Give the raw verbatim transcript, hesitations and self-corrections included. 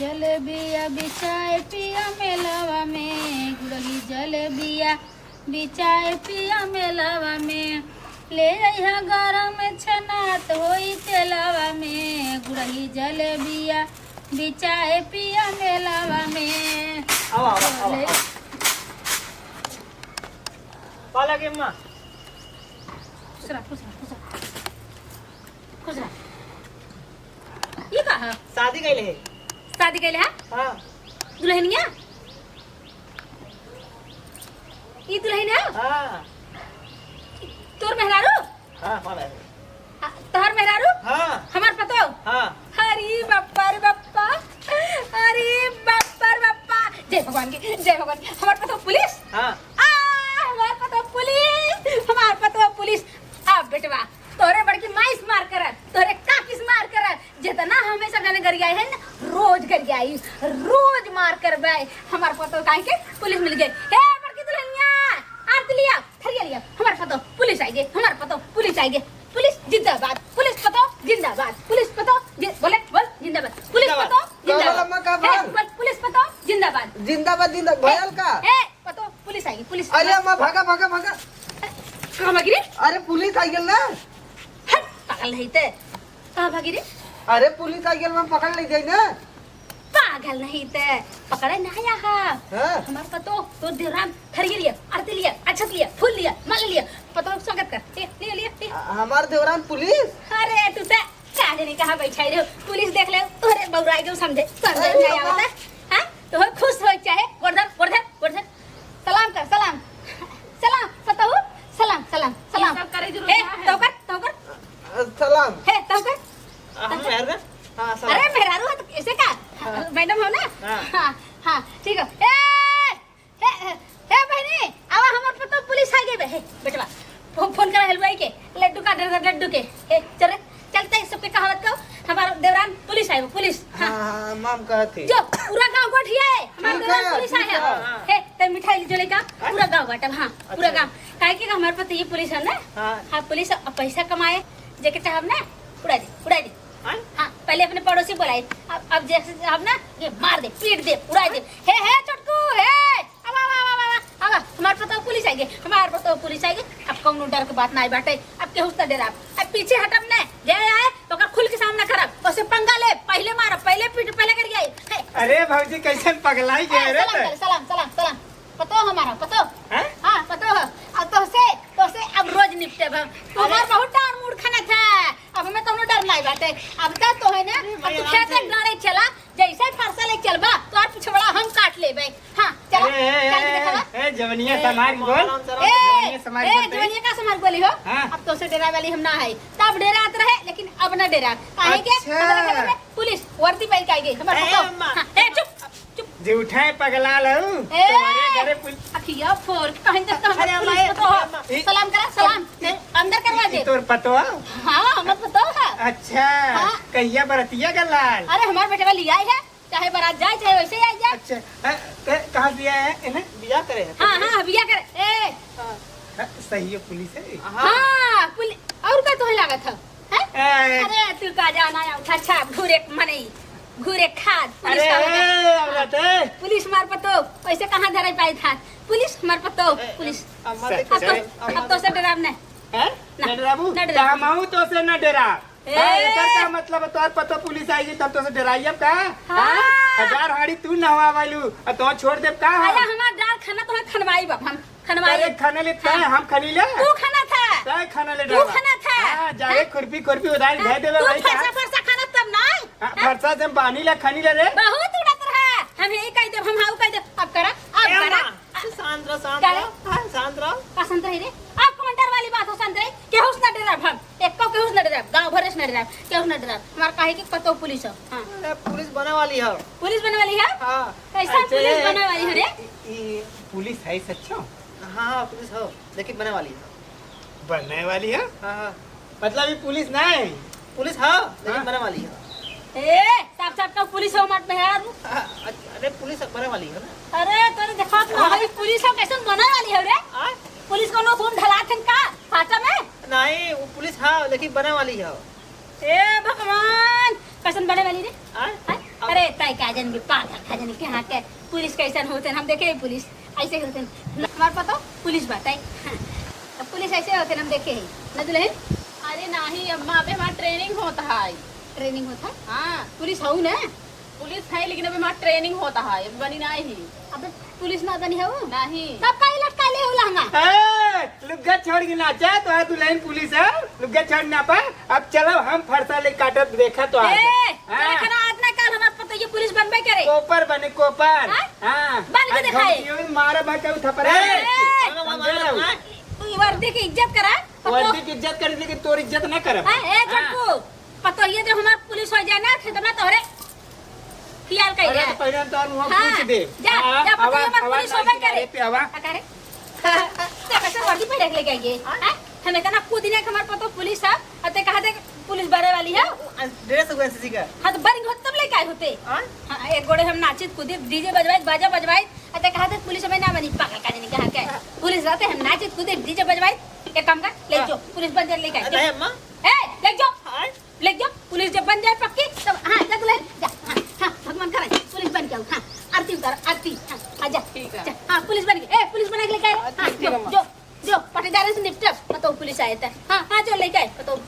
जलेबिया बिचाए पिया मेलावा में, गुड़ही जलेबिया बिचाए पिया मेलावा में, ले अइहा गरम छनात होई तेलावा में, गुड़ही जलेबिया बिचाए पिया मेलावा में। आवा, आवा, आवा, बोले आवा। पाला के अम्मा। खुश रह, खुश रह, खुश रह। खुश रह। ई का ह? शादी कइले है। शादी कइले है? हाँ। दुल्हनिया? ई दुल्हन है? हाँ। तोर मेहरारू? हाँ, हाँ, है। आ, तोहर मेहरारू? हाँ। हमार पतोह? हाँ। अरे बप्पा रे बप्पा, अरे बप्पा रे बप्पा, जय भगवान की, जय भगवान की। हमार पतोह पुलिस? हाँ। आ, हमार पतोह पुलिस, हमार पतोह पुलिस। अब बेटवा, तोरे बड़की माई से मार कर, तोरे काकी से मार कर, जितना हमेशा गाने गरियाए है ना, रोज गरियाई, रोज मार करबे। हमार पतोह काहे के पुलिस मिल गए। हे बड़की दुल्हनिया, आरती लिया, थरिया लिया, हमार पतोह पुलिस आइगे, हमार पतोह पुलिस आइगे। पुलिस जिंदाबाद, पुलिस पतोह जिंदाबाद, पुलिस पतोह जि-, बोले, बोल, जिंदाबाद, पुलिस जिंदाबाद। पतोह का जिंदाबाद। बोला, अम्मा, का हे, बोल? बोल, पुलिस पतोह जिंदाबाद। जिंदाबाद, जिंदाबाद। भयल का? हे, पतोह, पुलिस आइगे, पुलिस। अरे अम्मा, भागा, भागा, भागा। कहाँ भागी रे? अरे पुलिस आइगे ना। हट, पागल नहीं ते। कहाँ भागी रे? अरे पुलिस आइगे, मैं पकड़ ले जाई ना। पागल नहीं ते, पकड़े ना आया हा। हाँ। हमार पतोह, तो देवरान, थरिया लिया, आरती लिया, अक्षत लिया, फूल लिया, माला लिया, पतोह स्वागत कर। ए, लिया, लिया, लिया। आ, हमार देवरान पुलिस? अरे तू ते का जाने कहाँ बैठा रहे हो? पुलिस देख ले, अरे बौराई के समझे, समझे अरे नहीं बाबा। आवता। हाँ? तो हो खुश हो चाहे, गोड़ धर, गोड़ धर, गोड़ धर। सलाम कर, सलाम। सलाम, पतोहू, सलाम, सलाम, सलाम। ये सब करे जरूरत हे, ना है। तौ कर, तौ कर। अ, सलाम। हे, तौ कर। अ, हम मेहर में? हाँ, सलाम। अरे, मेहरारू है तो कैसे का? हाँ। मैडम हो ना? हाँ। हाँ, हाँ, ठीक है। ए, हे, हे, हे बहिनी, आवा, हमार पतोह पुलिस आ गई बे। हे, बेटवा, फो-, फोन करा हलवाई के, लड्डू का order कर, लड्डू के। हे, चल रे। चलते ही सबके कहावत को, हमार देवरान पुलिस आए, पुलिस। हाँ। हाँ, हाँ, माम कहत ही। जो, पूरा गाँव गोठिया है, हमार ठीक देवरान है, पुलिस आए ठीक हैं। है। हे, ते मिठाई जो लेकर, पूरा गाँव बांटब, हाँ, पूरा अच्छा। गाँव। काहे कि हमार पतोह पुलिस है ना? हाँ। हाँ, पुलिस अब पैसा कमाए, जेके चाहब ना, उड़ा दे, उड़ा दे। हाँ? हाँ, पहले अपने पड़ोसी बुलाई, अब, अब जैसे चाहब ना, ये मार दे, पीट दे, उड़ा दे। हे, हे, छोटकू, हे, अब, अब, अब, अब, अब, अब, हमार पतोह पुलिस आइगे, हमार पतोह पुलिस आइगे। अब कौनो डर के बात नाई बाटे, अब केहू से ना डेराब। अब पीछे हटब ने, जे आए, ओकर खुल के सामना करब, ओसे पंगा लेब, पहिले मारब, पहिले पीट, पहिले गरियाई। हे। अरे भौजी, कैसन पगलाई गए रे सलाम ते? कर, सलाम, सलाम, सलाम। पतोह हमार, पतोह। हैं? हाँ, पतोह। अब तोहसे, तोहसे अब रोज निपटेब हम। तू अरे। हमार बहुत डांड़ मूड़ खाना था, अब हमें कौनो डर नाई बाटे। अब तो, तो है ना, अरे अब तू भैया, खेते राम से। डांड़े चला, जैसे फरसा ले चलबा, तोहार पिछवाड़ा हम काट लेबे। हाँ, चला, ए, ए, चल के ए, देखावा। ए, जवनिया ए, संभाल के बोल। राम से राम ए, जवनिया संभाल के ए, बोल। जवनिया का संभाल बोली हो? हाँ। अब तोसे डेराए वाली हम ना है। तब डेरात रहे, लेकिन अब ना डेरा। काहे के? अच्छा। हमारे घर में पुलिस वर्दी पहन के आई गई। हमारे ए, पतोह। अम्मा। हाँ, ए, चुप, चुप। जे उठाए पगला लऊ, ए, तुम्हारे घरे पुल- अखिया फोर के कहीं तक तो अरे, हमारे पुलिस अम्मा, पतोह। अम्मा। सलाम करा, सलाम। ए, अंदर करवा दे। ई तोर पतोह? हाँ, हमार पतोह है। अच्छा, हाँ। कहिया बरतिया का लाल? अरे, हमार बेटवा लिया है। चाहे बारात जाए, चाहे वैसे ही आ जाए। अच्छा, अ, अ, कहाँ से आया है इन्हें? बियाह करे है। हाँ, हाँ, बियाह करे। ए। हाँ। अ, सही है, पुलिस है। हाँ। हाँ, पुलि-, और का तोहे लागत है? हैं? ए। अरे, तू का जाना है, अच्छा, अच्छा, घूरे मनई, घूरे खाद, पुलिस अरे, का होता है? औरत है। पुलिस मार पतोह, वैसे कहाँ धरे पाए था? पुलिस मार पतोह, ए, पुलिस। अम्मा सही, देख, अब तो, सही। अब तो से डराब नहीं। हैं? ना, ना डराबू? ना डराबू। तो हम आऊँ तो से ना डरा। ए! हाँ, एकर का मतलब है? तोहर पतोह पुलिस आइगी तब तोसे डेराई अब का? हाँ। हाँ? हजार हाड़ी तू नहवा वालू, आ तो छोड़ देब का हम? अरे हमार डार खाना तोहे खनवाई बाप हम, खनवाई। अरे खाना ले तय हाँ। हम खनी ले? तू खाना था। तय खाना ले तू डाला। खाना था। हाँ, जाके हाँ? खुरपी खुरपी उधारी हाँ? दे देबे तू भाई का? फरसा फरसा खाना तब नाई। हाँ, हाँ? फरसा से हम बानी ले खनी ले रे। बहुत उड़त रहा। हम यही कह देब, हम हाउ कह देब। अब करा, अब ए करा। माँ, शांत रहो, शांत का रे? रहो। हाँ, शांत रहो। का शांत रही रे? अब कौन डर वाली बात हो शांत रही? केहू से ना डराब हम। एको केहू से ना डराब। गाँव भरे से ना डराब। केहू से ना डराब। हमार काहे कि पतोह पुलिस हो। हाँ। अरे, पुलिस बने वाली हो। पुलिस बने वाली है? हाँ। कैसा अच्छा, पुलिस ये, बने वाली हो रे? ई, ई पुलिस है सच्चो? हाँ, हाँ, पुलिस हो। लेकिन बने वाली हो। बने वाली हो? हाँ, हाँ। मतलब ये पुलिस ना है? पुलिस हाँ, लेकिन हाँ। बने वाली है। ए, साफ साफ का पुलिस हो मत मेहरारू। हाँ, अरे पुलिस बने वाली है ना? अरे तोरे देखत ना है पुलिस हो कैसन बने वाली है रे? हाँ? पुलिस कोनो धूम ढलात हन का फाटा में? नहीं, वो पुलिस हाँ, लेकिन बने वाली है। ए भगवान, कैसन बने वाली रे? हाँ? हाँ? अरे, तै का जन भी पागल का जन के यहाँ के पुलिस कैसन होते हैं, हम देखे ही पुलिस ऐसे होते हैं। हमार पतो पुलिस बात है, तो पुलिस ऐसे होते हैं, हम देखे ही ना दुल्हन। अरे नाही अम्मा, अबे हमार ट्रेनिंग होता है। ट्रेनिंग होता है? हाँ। पुलिस हऊ ना? पुलिस है, लेकिन अबे हमार ट्रेनिंग होता है, अभी बनी नाही। अबे पुलिस ना बनी हऊ? नाही। तब काहे लटका ले हो लहंगा? ए, लुग्गा छोड़ के नाचा, तो आज दुल्हन पुलिस है, लुग्गा छोड़ ना पा। अब चलो हम फरसा ले काटत देखा तो आज। ए, हाँ। तोरा खाना आज ना काल हमार पतो ये पुलिस बनबे करे। कोपर बने, कोपर। हाँ? हाँ। बन के आज दिखाए। घंटियों में मारा भाई, कभी थप्पड़ ए! है। ए! समझे ना? तू वर्दी की इज्जत करा। वर्दी की इज्जत करी, लेकिन तोर इज्जत ना करब। हाँ, ए, हाँ। झटकू, पतो ये जो हमार पुलिस हो जाए ना, तो मैं तोहरे खियाल कही अरे, जाए। तो पहले तो हम हाँ, पूछ दे। जा, हाँ, जा, पतो आवा, ये हमार आवा, पुलिस हो आवा, गए करे। पे आवा। का करे? ते कैसे वर्दी पहन के लेके आइए? हाँ? हैं? हम इतना कूदिने के हमार पतो पुलिस है, और ते कहा दे पुलिस बने वाली है? ड्रेस हुआ एनसीसी का। हाँ, तो बन होत तब लेके आए होते। हाँ? हाँ, एक गोड़े हम नाचित कूदित, डीजे बजवाइत, बाजा बजवाइत, और ते कहा दे पुलिस में ना बनी, पागल का नहीं कहा क्या? पुलिस रहते हम नाचित कूदित, डीजे बजवाइत, एक काम कर, ले हाँ। जो, पुलिस बन जा, लेके आ, नहीं, जो। अम्मा। ए, ले जो। हाँ। ले जो, पुलिस जब बन जाए पक्की, तब, हाँ, जा, दुल्हन, जा, हाँ, हाँ, भगवान करे, पुलिस बन के आऊ, हाँ, आरती उतार, आरती, हाँ, हाँ, जा, ठीक है। जा, हाँ, पुलिस बन के, ए, पुलिस बना के लेके आए, हाँ, ठीक है, जो, अम्मा। जो, जो, पटीदार से निपटब, पतो पुलिस आए थे, हाँ, हाँ, जो लेके आए, पतो।